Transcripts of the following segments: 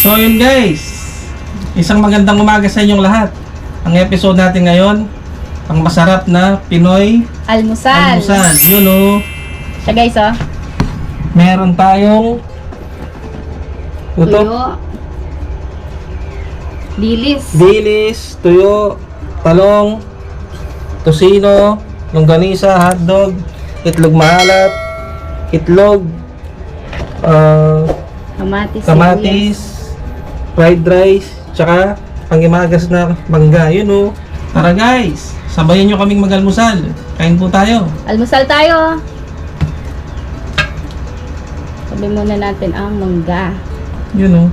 So yun guys, isang magandang umaga sa inyong lahat. Ang episode natin ngayon, ang masarap na Pinoy Almusal. almusal. Yun oh, Siya guys, oh. meron tayong ito, Tuyo. Dilis. dilis, tuyo, talong, tosino, longganisa, hotdog, itlog maalat, itlog, Kamatis. kamatis, fried rice, tsaka pangimagas na mangga. Yun oh. Tara guys, sabayan nyo kaming magalmusal. Kain po tayo. Almusal tayo. Sabi muna natin ang mangga. Yun oh.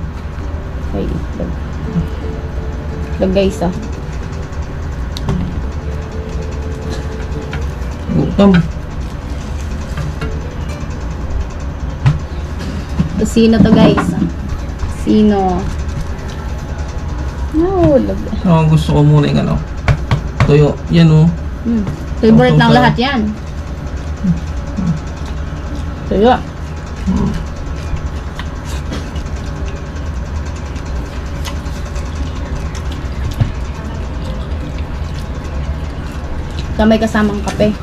Ay, itlog. Itlog guys, oh. Gutom. Tosino to guys. Sino? Nahulog. Oh, gusto ko muna yung ano. Tuyo. Yan oh. Favorite ng Tungtong lahat yan. Tuyo. Sa may kasamang kape.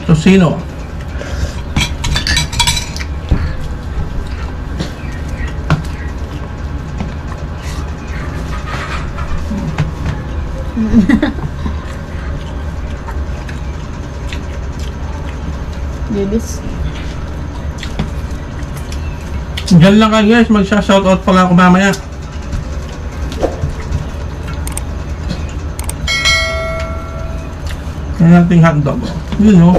Tosino. Bibis. Diyan lang kayo guys. Magsha-shoutout pala ako mamaya. Yan nating hotdog. Oh. Yun oh.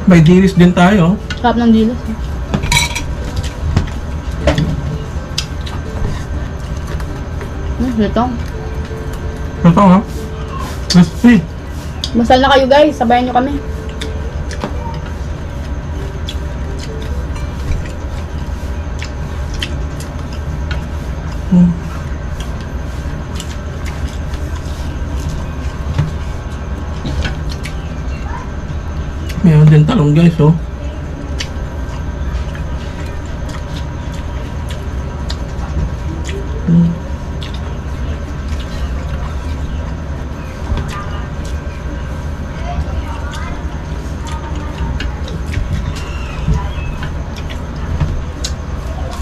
May dilis din tayo. Sarap ng dilis. Lutong. Ito ha. Crispy. Masal na kayo guys. Sabayan nyo kami. Meron din talong guys oh.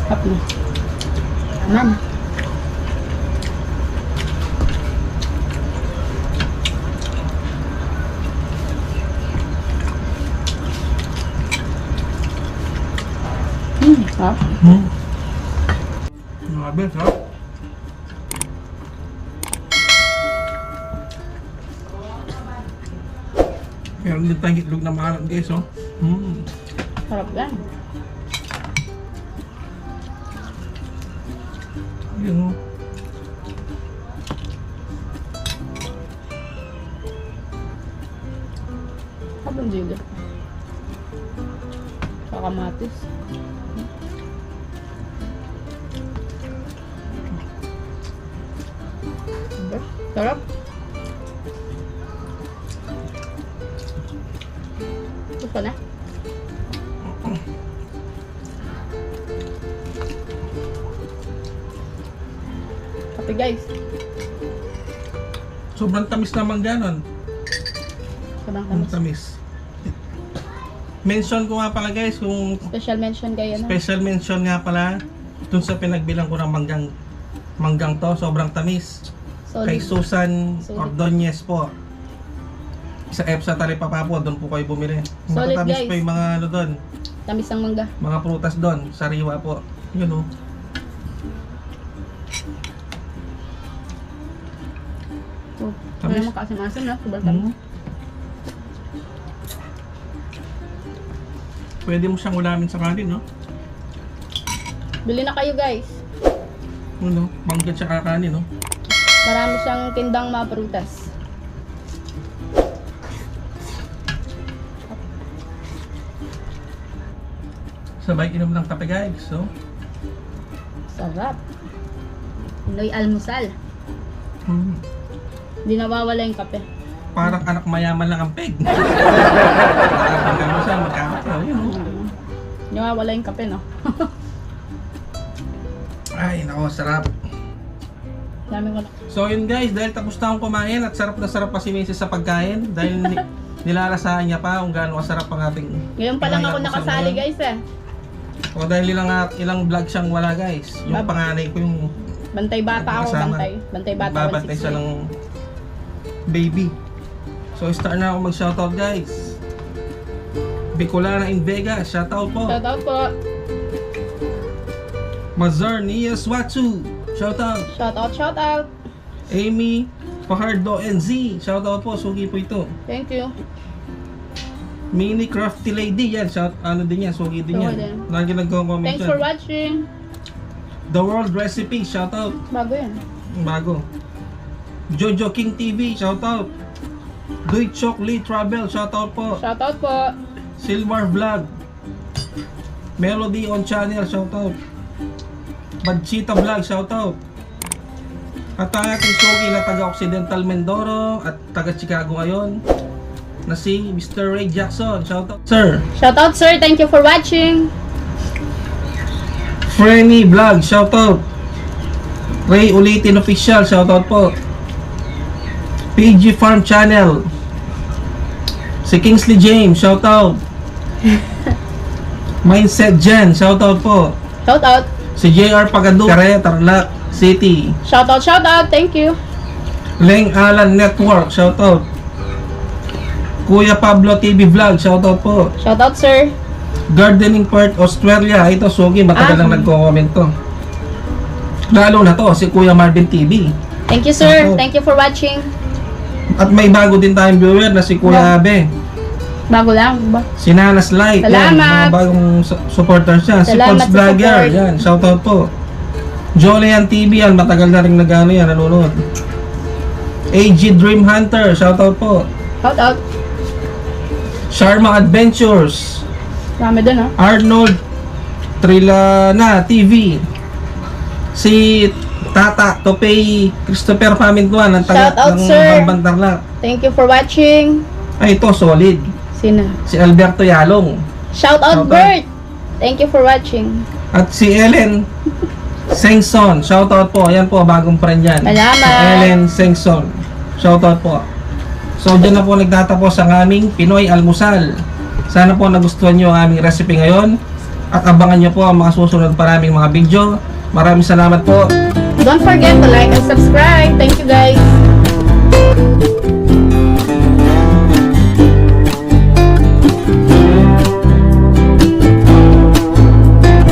Sarap na. Aman. Sarap. Grabe, sarap. Meron din tayong itlog na maalat, guys, oh. Sarap yan. Yun, oh. Sarap ng sili. Sa kamatis. Diba? Sarap. Gusto na? Kape, guys. Sobrang tamis naman ganon. Sobrang Ang tamis. tamis. Mention ko nga pala, guys, kung Special mention kay ano. Special mention nga pala dun sa pinagbilang ko ng manggang manggang to, sobrang tamis. Solid. Kay Susan Solid. Ordonez po. Sa EPSA Talipapa po, doon po kayo bumili. Solid, Matatamis guys. po yung mga ano doon, Tamis ng mangga. mga prutas doon, sariwa po. Yun oh. Oh, Tamis. wala namang kaasim-asim na. Sobrang tamis. Pwede mo siyang ulamin sa kanin, no? Bili na kayo, guys. Ano, mangga tsaka kanin, no? Marami siyang tindang mga prutas. Sabay inom ng kape, guys, so. Sarap. Pinoy almusal. Hindi nawawala yung kape. Parang anak mayaman lang ang peg. Nakapagano siya, magkakape, oh, yun, oh. Hindi nawawala yung kape, no? Ay, nako, sarap. Dami ko na. So yun guys, dahil tapos na akong kumain at sarap na sarap pa si Macy sa pagkain dahil nilalasahan niya pa kung gaano kasarap ang ating Ngayon pa lang ako Pinoy almusal nakasali, ngayon. guys, eh. O dahil ilang vlog siyang wala, guys. Yung panganay ko yung Bantay bata ako, Kasama. bantay. Bantay bata babantay siya 168. ng baby. So start na ako mag-shoutout, guys. Bicolana in Vega, shoutout po. Shout out po. Mazar Nia Swatsu, shoutout. Shout out, shout out. Amy Fajardo NZ, shoutout po, sugi po ito. Thank you. Mini Crafty Lady, yan, shout, ano din yan, sugi din Sugi yan. din. Lagi nagko-comment Thanks yan. for watching. The World Recipe, shout out. Bago yan. Bago. Jojo King TV, shout out. Duy Chok Lee Travel, shout out po. Shout out po. Silver Vlog. Melody on Channel, shout out. Badchita Vlog, shout out. At ang ating suki na taga Occidental Mindoro at taga Chicago ngayon na si Mr. Ray Jackson, shout out. Sir. Shout out, sir. Thank you for watching. Frenny Vlog, shout out. Ray Ulitin Official, shout out po. PG Farm Channel. Si Kingsley James, shout out. Mindset Jen, shout out po. Shout out. Si JR Pagadu, Kare, Tarlac City. Shout out, shout out. Thank you. Leng Alan Network, shout out. Kuya Pablo TV Vlog, shout out po. Shout out, sir. Gardening Perth, Australia. Ito, Sugi, matagal Ah. lang nagko-comment to. Lalo na to, si Kuya Marvin TV. Thank you, sir. Shout out. Thank you for watching. At may bago din tayong viewer na si Kuya Abe. Bago lang ba? Si Nanas Light. Yan, Salamat. mga bagong supporters siya. Si Salamat Pods sa Vlogger. support. Yan, shoutout po. Jolian TV yan, matagal na rin nag-ano yan, nanonood. AG Dream Hunter, shoutout po. Shout out. Sharma Adventures. Dami dun, ha? Arnold Trilana TV. Si Tata Topey Christopher Pamintuan ng taga Shout out, ng sir. Bamban Tarlac. Thank you for watching. Ay, ito solid. Sino? Si Alberto Yalong Shout out, Shout out. Bert. Thank you for watching. At si Ellen Sengson, shout out po. Ayan po, bagong friend yan. Salamat. Si Ellen Sengson. Shout out po. So, dyan na po nagtatapos ang aming Pinoy Almusal. Sana po nagustuhan nyo ang aming recipe ngayon. At abangan nyo po ang mga susunod pa naming mga video. Maraming salamat po. Don't forget to like and subscribe. Thank you, guys.